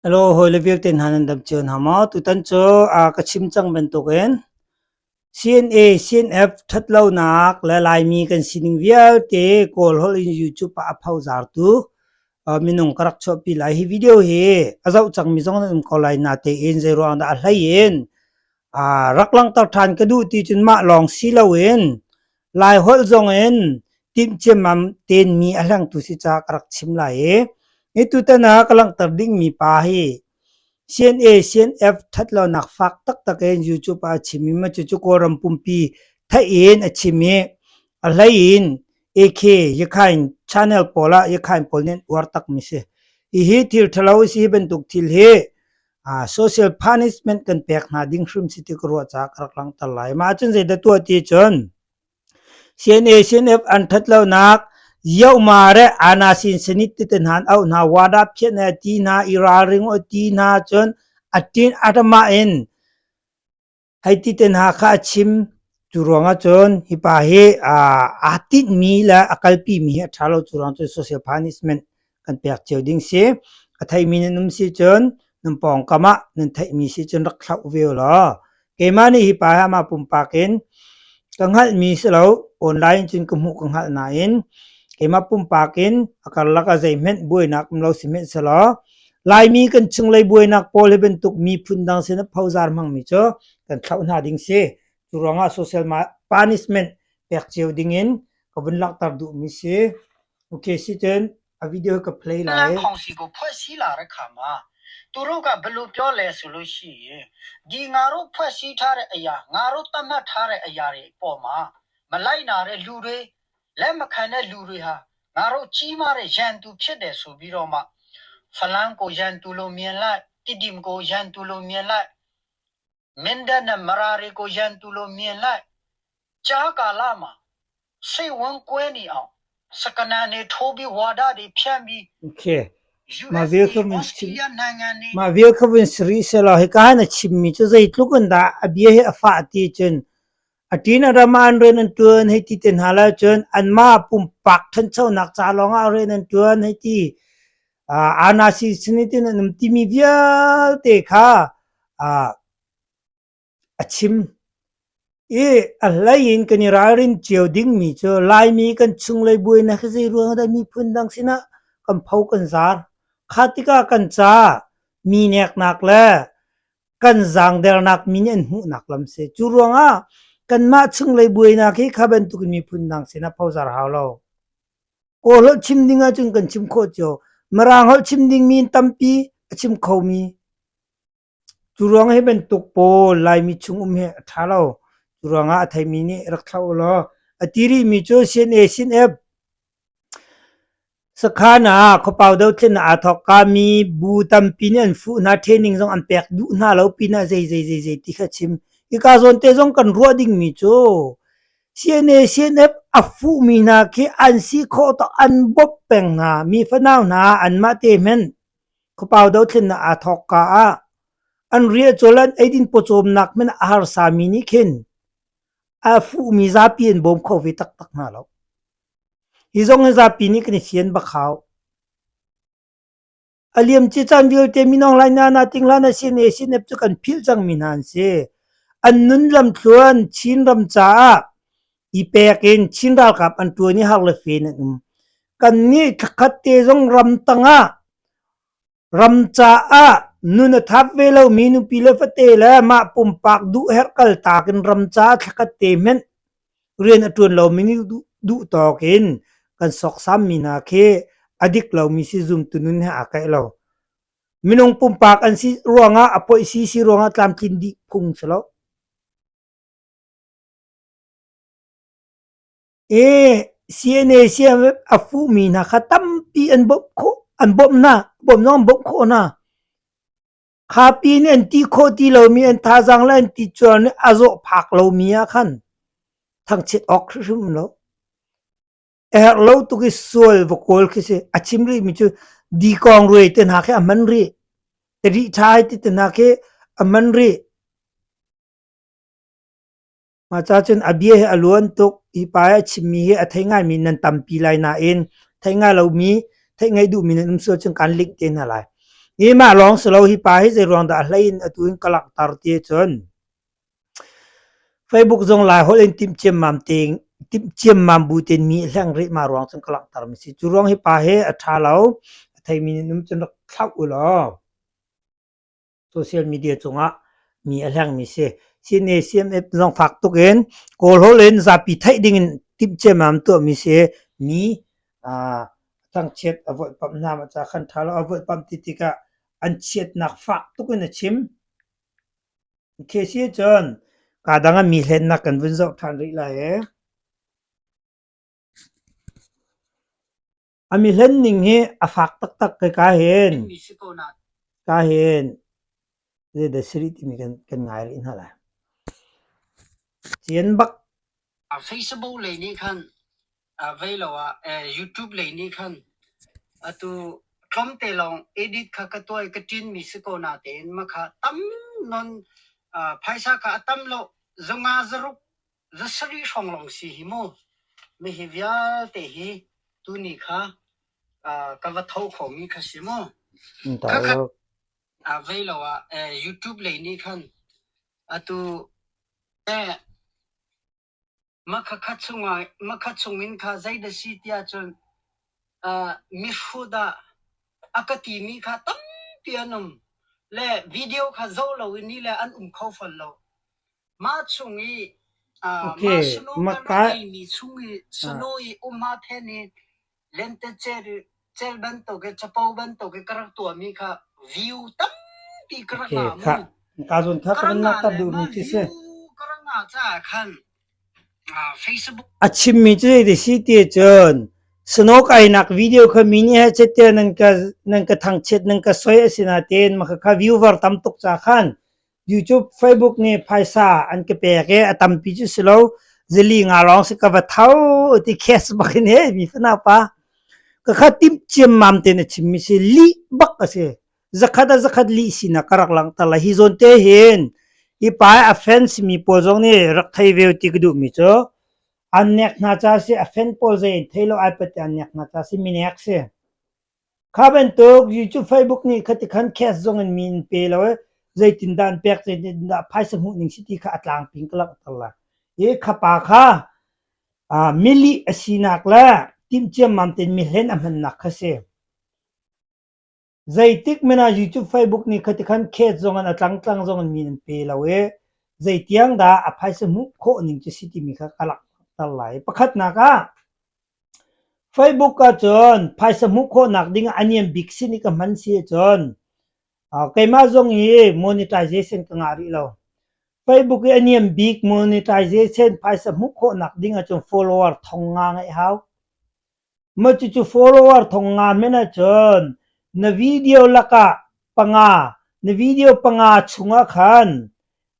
Hello hawile vialte hna nan dam cio hna maw? Tutan cu ka chim cang bantukin CNA, CNF ṭhatlonak le Laimi kan sining vialte Kawl holh in YouTube ah a phozartu minung ka rak chuahpi lai. Hi video hi a zoh cangmi zong nan um ko lai natein zeiruang dah a hlei in rak langhter ṭhan ka duh ti cun mah lawng si loin Laiholh zong in timh ciammam tein mi a hlengtu si caah ka rak chim lai i hi tutan ah ka langhter dingmi pa hi CNA CNF ṭhatlonak fak taktak in YouTube ah a chim i mah cucu Kawlram pumpi theih in a chim i a hlei in AK Yakhain channel pawl ah Yakhain pawl nih an uar takmi si. Hihi thil ṭhalo a si hi bantuk thil hi social punishment kan pek hna ding hrim si ti ka ruah caah ka rak langhter lai. Mah ahcun zeidah tuah ti cun CNA CNF an ṭhatlonak Yohma le Anasin Senit tete hna an auh hna wada phiat na ti hna i ralring u ti hna cun a tin atama in Hei ti te hna kha a chim. Cu ruangah cun hi pa hi aa tinhmi le a kalpimi hi a ṭha lo. Cu ruang cun social punishment kan pek cio ding si. A theimi nan um si cun nan pawngkam ah nan theihmi si cun rak thlauh ve u law. Keimah nih hi pa hi amah pumpak in ka hngalhmi si lo. Online cun ka hmuh ka hngalh nain keimah pumpak in a karlak ah zeihmanh buainak um lo si hmanh selaw Laimi kan chunglei buainak pawl hi bantuk miphun dang sin ah phozar hmangmi cu kan thlauh hna ding si. Cu ruangah social punishment pek cio dingin ka vun langhter duhmi si. Okay si cun a video ka play lai. ခေါင်စီကိုဖွဲ့စည်းလာတဲ့ခါမှာသူတို့ကဘယ်လိုပြောလဲဆိုလို့ရှိရင်ဒီငါတို့ဖွဲ့စည်းထားတဲ့အရာငါတို့သတ်မှတ်ထားတဲ့အရာတွေပေါ်မှာမလိုက်နာတဲ့လူတွေလက်မခံတဲ့လူတွေဟာငါတို့ကြီးမားတဲ့ရန်သူဖြစ်တယ်ဆိုပြီးတော့မှဖလန်းကိုရန်သူလိုမြင်လိုက်တိတိမကိုရန်သူလိုမြင်လိုက်မင်းတပ်နဲ့မရာတွေကိုရန်သူလိုမြင်လိုက်ကြားကာလမှာစိတ်ဝမ်းကွဲနေအောင်စကနန်တွေထိုးပြီးဝါဒတွေဖြန့်ပြီး Okay. Mah vial kha vun chim mah vial kha vun siri selaw hika hin a chimmi cu zeitluk in dah a bia hi a fah ti cun a ṭin a ram ah an rian an ṭuan hei ti te hna lo cun anmah pumpak ṭhanchonak ca lawngah rian an ṭuan hei ti anasi sinitin an um timi vialte kha a chim i a hlei in kan i ralrin cio dingmi cu Laimi kan chunglei buainak hi zei ruang dah miphun dang sinah kan pho kan zar. Kha tikah kan ca mi neknak le kan zaangdernak mi nih an hmuhnak lam si. Cu ruangah kanmah chunglei buainak hi kha bantukin miphun dang sinah phozar hau lo. Kawl holh chim ding ahcun kan chim khawh cio. Mirang holh chim dingmi tampi a chim khomi Cu ruang hi bantuk pawl Laimi chung um hi a ṭha lo. Cu ruangah a theimi nih rak thlauh u law a ti rihmi cu CNA CNF sakhan ah khuapau dothlennak aa thawk kami bu tampi nih an fuh hna, training zong an pek duh hna lo pinah zei zei zei zei ti kha chim. Hika zawn te zong kan ruah dingmi cu CNA CNF a fuhmi hna khi an si khawh tawk an bawmh peng hna. Mi fanau hna anmah te hmanh Khuapau dothlennak aa thawkka ah an riahcawl an eidin pawcawmnak hmanh a harsami nih khin a fuhmi zapi an bawm kho ve taktak hna lo. Hi zong hi zapi nih kan i fian bak hau. A liamcia caan vialte minung lai na na ting hlan a sin e sin ep cu kan philh cangmi hna an si. An nun lamthluan Chinram caah i pek in Chin ralkap an ṭuan i har le fe in an um. Kannih thlakhat te zong ramtang ah ram caah nun a thap ve lomi nupi le fate le mah pumpak duh herh kaltak in ram caah thlakhat te hmanh rian a ṭuan lomi nih duh tawk in kan sawksammi hna khi a dik lomi si zumtu nun he aa kaih lo. Minung pumpak an si ruangah a poih si si ruangah tlamtlin dih phung si lo. CNA a fuhmi hna kha tampi an bawmh khawh, an bawmh hna, bawmh zong an bawmh khawh hna. Kha pi nih an ti khawh ti lomi an thazaang le an ti cuar nih a zawh phak lomi ah khan thangchiat awk hrimhrim um lo. A herh lo tuk i sual va kawl khi si. A chim rihmi cu dikawng ruai te hna khi a hman rih. Tadih ṭhai ti te hna khi a hman rih. Mah ca cun a bia hi a luan tuk. Hi pa i a chimmi hi a thei ngaimi nan tampi lai nain theih ngai lomi, theih ngaih duhmi nan um sual cun kaan link te hna lai. Hi mah lawng si lo hi pa hi zei ruang dah a hlei in atu in ka langhter ti ahcun Facebook zong Lai holh in timh ciammam tein timh ciammam bu tein mi a hleng rih ma ruang cun ka langhter mi si. Cu ruang hi pa hi a ṭha lo. A theimi nih um cun rak thlauh u law social media cungah mi a hlengmi si. CNA CMF zong fak tuk in Kawl holh in zapi theih ding in timh ciammam tuahmi si. Mi aa thangchiat a volhpamh hna ma ca khan ṭha lo a volhpamh ti tikah an chiatnak fak tuk in a chim. Khi si cun kaa dang ah mi hlennak kan vun zoh ṭhan rih lai ee. A mi hlen ning hi a fak taktak ka ka hin. Ka hin zeidah si rih timi kan, kan ngai rih hna lai. Cian bak. Facebook lei nih khan vei lo ah YouTube lei nih khan atu tlawmte lawng edit kha ka tuah i ka ṭinmi si ko natein mah kha tam nawn phaisa kha a tam lo zunga zaruk zasarih hrawng lawng si hi mu mi hi vialte hi tuni kha ka va tho khomi kha si mu kha vei lo ah YouTube lei nih khan atu Mahka chungin kha zeidah si tiah cun mihrut ah a ka timi kha tampi an um le video kha zoh loin nih le an um kho fawn lo. Mah chung i mah snow ka rak eimi chung i snow i um ah then i lentecelh cel bantuk i capo bantuk i ka rak tuahmi kha view tampi ka rak ngah mu. Ka zawn kha ka ka rak van ngah lakter le duhmi mah khi si. view ka rak ngah caah khan Facebook A chimmi cu zei si ti cun snow kainak video kha mi nih heh tiah nan ka nan ka thangchiat nan ka soi a si nain mah kha viewer tam tuk ca khan YouTube, Facebook nih phaisa an ka pek i a tampi cu si lo zili nga lawng si ka va tho ti cash bak in he mi fanau pa ka kha timh ciammam tein a chimmi si lih bak a si zakhat a zakhat lih sinak ka rak langhter lai hi zawn te hin hi pa a fans mi pawl zong nih rak thei ve ti ka duhmi cu an nek hna ca si a fan pawl zei in thei lo ai pat an nek hna ca si minek si Kha bantuk YouTube, Facebook nih khati khan cash zong in mi in pe lo i zeitindah an pek, zeitindah phaisa hmuh ning si ti kha a tlangpi in ka langhter lai. I kha pa kha milih a sinak le timh ciammam tein mihlen a hmannak kha si. Zeitik men ah YouTube, Facebook nih khati khan cash zong in a tlangtlang zong in mi an pe lo i zeitiang dah a phaisa hmuh khawh ning cu si timi kha ka langhter lai. Pakhatnak ah Facebook ahcun phaisa hmuh khawhnak ding ah a niam bik sin i ka hman si ahcun keimah zong hi monetization ka ngah rih lo. Facebook i a niam bik monetization phaisa hmuh khawhnak ding ahcun follower thong nga ngeih hau. Mah cucu follower thong nga men ahcun na video lakah panga, na video panga chungah khan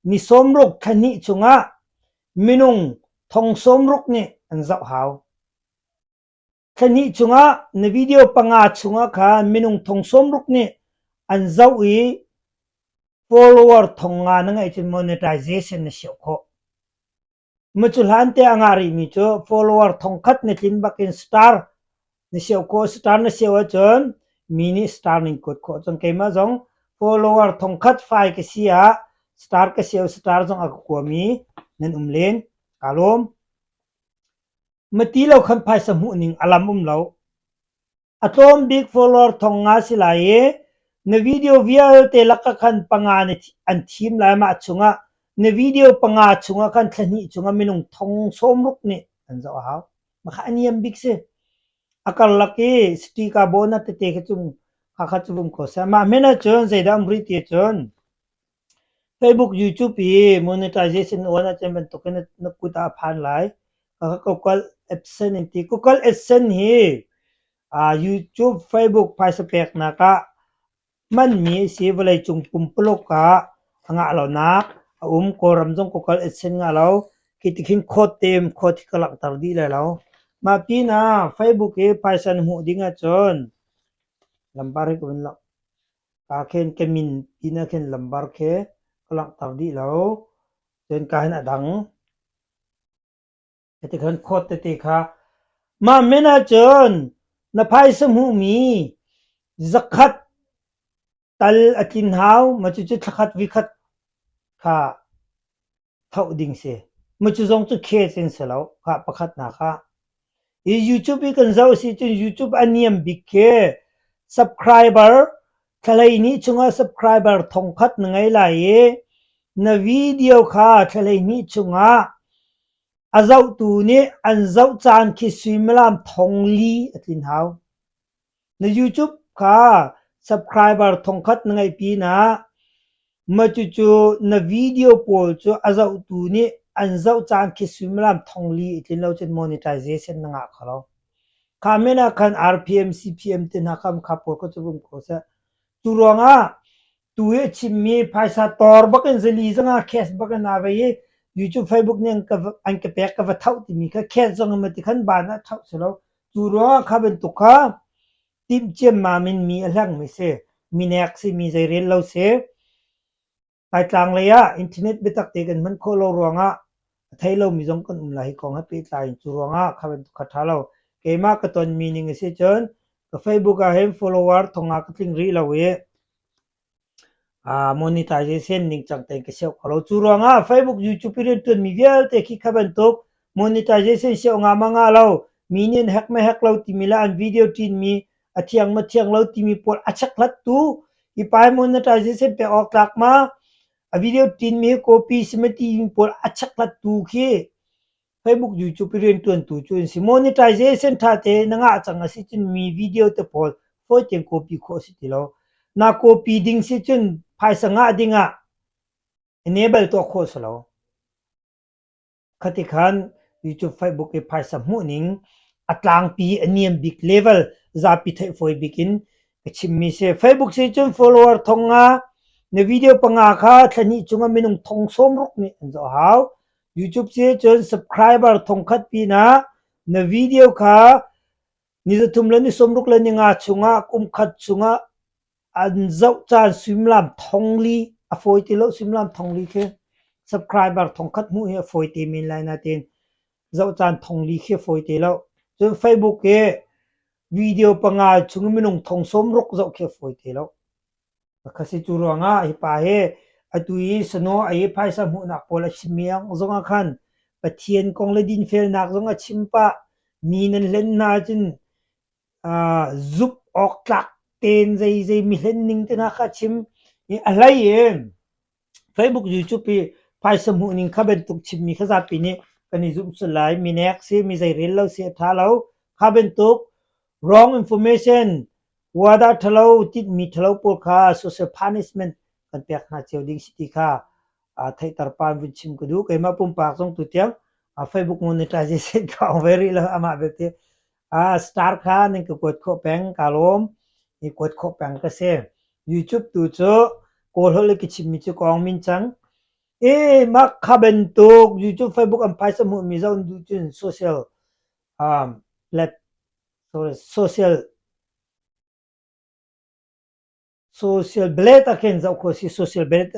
ni sawmruk thla hnih chungah Minung thong sawmruk nih an zoh hau. Thla hnih chungah na video panga chungah khan minung thong sawmruk nih an zoh i follower thong nga na ngeih cun monetization na siau khawh. Macu hlan te a ngah rihmi cu follower thong khat na tlin bakin star Na siau khawh star na siau ahcun mi nih star nin kuat khawh. Cun keimah zong follower thongkhat fai ka si ah star ka siau star zong a ka kuami nan um len. Kaa lawm. Mati lo khan phaisa hmuh ning a lam um lo. A tlawm bik follower thong nga si lai i na video vialte lak ah khan panga an thim lai mah chungah na video panga chungah khan thla hnih chungah minung thong sawmruk nih an zoh a hau. Mah kha a niam bik si. A karlak i sticker bona tete kha cu khakha cu vum ko seh. Mah hmenh ahcun zeidah um rih ti ahcun Facebook, YouTube i monetization on ahcun bantukin na kut ah a phan lai. Khakha Google AdSense an ti. Google AdSense hi YouTube, Facebook phaisa peknak ah Hmanmi a si. Vawleicung pumpuluk ah a ngah lonak a um. Kawlram zong Google AdSense ngah lo. Khi ti khin khawt te khawt hi ka langhter dih lai lo. Mah pinah Facebook i phaisa na hmuh ding ahcun lambar hi ka vun langh. Ka khin ka min pinah khin lambar khi ka langhter dih lo. Cun ka hin a dang. Hiti khan khawt tete kha mah men ahcun na phaisa hmuhmi zakhat. Tal a tlin hau, ma cucu thlakhat vikhat kha thoh ding si. Ma cu zong cu case in si lo, kha pakhatnak ah. Hi YouTube i kan zoh si cun YouTube a niam bik khi subscriber thlalei ni chungah subscriber thongkhat na ngei lai i na video kha thlalei ni chungah a zohtu nih an zoh caan khi suimilam thongli a tlin hau. Na YouTube kha subscriber thongkhat na ngeih pinah mah cucu na video pawl cu a zohtu nih an zoh caan khi suimilam thongli i tlin lo cun monetization na ngah kho lo. Kha men ah khan RPM, CPM te hna kha kha pawl kha cu vum kho seh. Cu ruangah tu hi a chimmi phaisa tor bak in zali zanga cash bak in aa vei i YouTube, Facebook nih an ka an ka pek ka va thoh timi kha cash zong in ma ti khan ban ah thoh si lo. Cu ruangah kha bantuk kha timh ciammam in mi a hlengmi si, mi nek si, mi zeirel lo si. Laitlang lei ah internet biatak te kan hman khawh lo ruangah a thei lomi zong kan um lai hi kong he pehtlai in cu ruangah kha bantuk kha ṭha lo. Keimah ka tonmi ning a si cun ka Facebook ah hin follower thong ah ka tling rih lo i Monetization ningcang tein ka seuh kho lo. Cu ruangah Facebook, YouTube i rianṭuanmi vialte khi kha bantuk monetization seuh nga ma ngah lo, mi nih an hack ma hack lo timi le an video ṭinmi a thiang ma thiang lo timi pawl a chekhlattu hi pa hi monetization pek awk tlak ma, a video ṭinmi hi copy si ma timi pawl a chekhlattu khi Facebook YouTube i rianṭuantu cu an si. Monetization ṭha tein na ngah cang a si cun mi video te pawl fawi tein copy khawh a si ti lo. Na copy ding si cun phaisa ngah ding ah enable tuah khawh a si lo. Khati khan YouTube Facebook i phaisa hmuh ning a tlangpi a niam bik level zapi theih fawi bik in ka chimmi si. Facebook si cun follower thong nga na video panga kha thla hnih chungah minung thong 60 nih an zoh hau. YouTube si cun subscriber thongkhat pinah na video kha ni 3 le ni 60 le ni nga chungah kum khat chungah an zoh caan suimilam thongli a fawi ti lo suimilam thongli khi subscriber thongkhat hmuh hi a fawi te men lai nain zoh caan thongli khi a fawi te lo. Cun Facebook i video panga chung minung thong 60 zoh khi a fawi te lo. Ka si cu ruangah hi pa hi atu i sano a i phaisa hmuhnak pawl a chimmi zong ah khan Pathian kong le dinfelnak zong a chim pah. Mi nan hlen hna ahcun zumh awk tlak tein zei zei mi hlen ning te hna kha a chim. I a hlei in Facebook, YouTube i phaisa hmuh ning kha bantuk chimmi kha zapi nih kan i zumh sual lai. Mi nek si, mi zeirel lo si a ṭha lo. Kha bantuk wrong information Wada ṭhalo, tinhmi ṭhalo pawl kha social punishment kan pek hna cio ding si ti kha theihter pa in vun chim ka duh. Keimah pumpak zong tutiang Facebook monetization ka ong ve rih lo amah belte star kha nan ka kuat khawh peng ka lawm. I kuat khawh peng ka si. YouTube tu cu Kawl holh i ka chimmi cu ka ong min cang. E mah kha bantuk YouTube Facebook an phaisa hmuhmi zoh duh cun social um, plat Social social blade ah khin zoh khawh a si. Social blade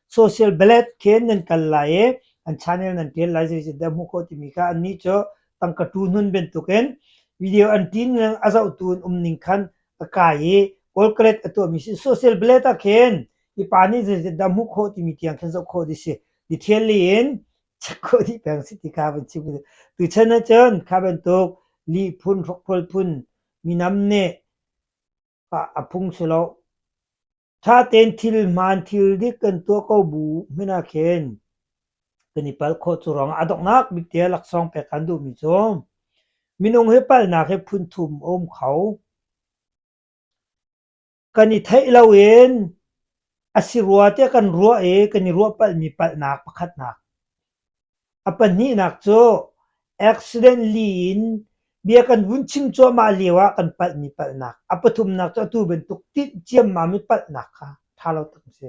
social blade khin nan kal lai i an channel nan ṭial lai zeitindah hmuh khawh timi kha annih cu tangka ṭuhnun bantukin video an ṭin a zohtu an um ning khan a kai i calculate a tuahmi si. Social blade ah khin hi pa nih zeitindah hmuh khawh timi tiang khin zoh khawh dih si. Detail in check khawh dih peng si ti kha van chim. Tuchan ahcun kha bantuk lih phun, hrokhrawl phun, minam nih a phung si lo. Ṭha tein thil hmaan thil dik kan tuah ko bu hmanh ah khin kan i palh khawh cu ruangah a donghnak bik tiah laksawng pek kan duhmi cu minung hi palhnak hi phun thum a um kho. Kan i theih loin a si rua tiah kan ruah i kan i ruah palhmi palhnak pakhatnak. A pahnihnak cu accidentally in bia kan vun chim cuahmah lio ah kan palhmi palhnak. A pathumnak cu atu bantuk tinh ciammam i palhnak kha ṭha lo tuk a si.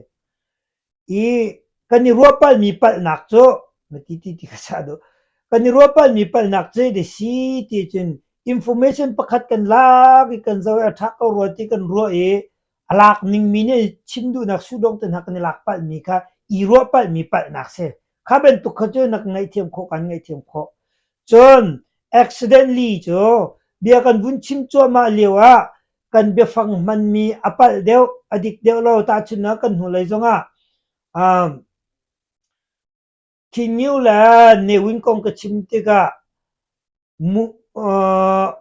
I kan i ruah palhmi palhnak cu na ti ti ti ka sah duh. Kan i ruah palhmi palhnak cu zei si ti cun information pakhat kan lak i kan zoh i a ṭha ko rua ti kan ruah i a lak ningmi nih chim duhnak sudong te hna kan i lak palhmi kha i ruah palhmi palhnak si. Kha bantuk kha cu na ka ngaihthiam khawh kan ngaihthiam khawh. Cun accidentally cu bia kan vun chim cuahmah lio ah. kan biafang hmanmi a palh deuh, a dik deuh lo. Tahchunhnak kan hnulei zongah um, Khin le Ne Win kong ka chim tikah mu, uh,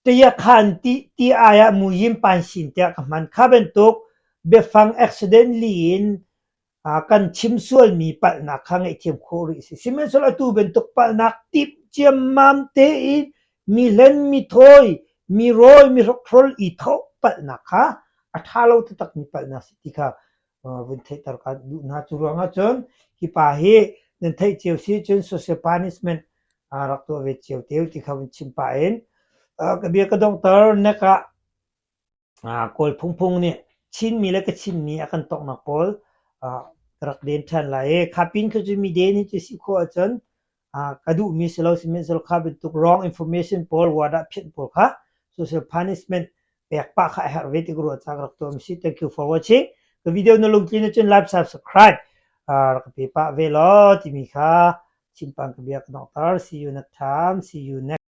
Tayakhan ti, ti ai ah muyim pansin tiah ka hman. Kha bantuk biafang accidentally in uh, kan chim sualmi palhnak kha ngaihthiam khawh rih si. Sihmanhsehlaw atu bantuk palhnak tip ciammam tein mi hlen, mi thawi, mi rawi, mi hrokhrol i thawh palhnak kha a ṭha lo taktakmi palhnak si ti kha vun theihter ka duh hna. Cu ruangah cun hi pa hi nan theih cio si cun social punishment rak tuah ve cio te ti kha vun chim pah in ka bia ka donghter nek ah Kawl phungphung nih Chinmi le Kachinmi a kan toknak pawl ka rak den ṭhan lai i kha pin kha cu mi den hi cu si khawh ahcun ka duhmi si lo sihmanhsehlaw kha bantuk wrong information pawl wadah phianh pawl kha social punishment pek pah kha a herh ve ti ka ruah caah ka rak tuah mi si. Thank you for watching. Ka video na lungtlin ahcun like, subscribe rak ka pe pah ve law timi kha chimpang ka bia ka donghter. See you next time. See you next.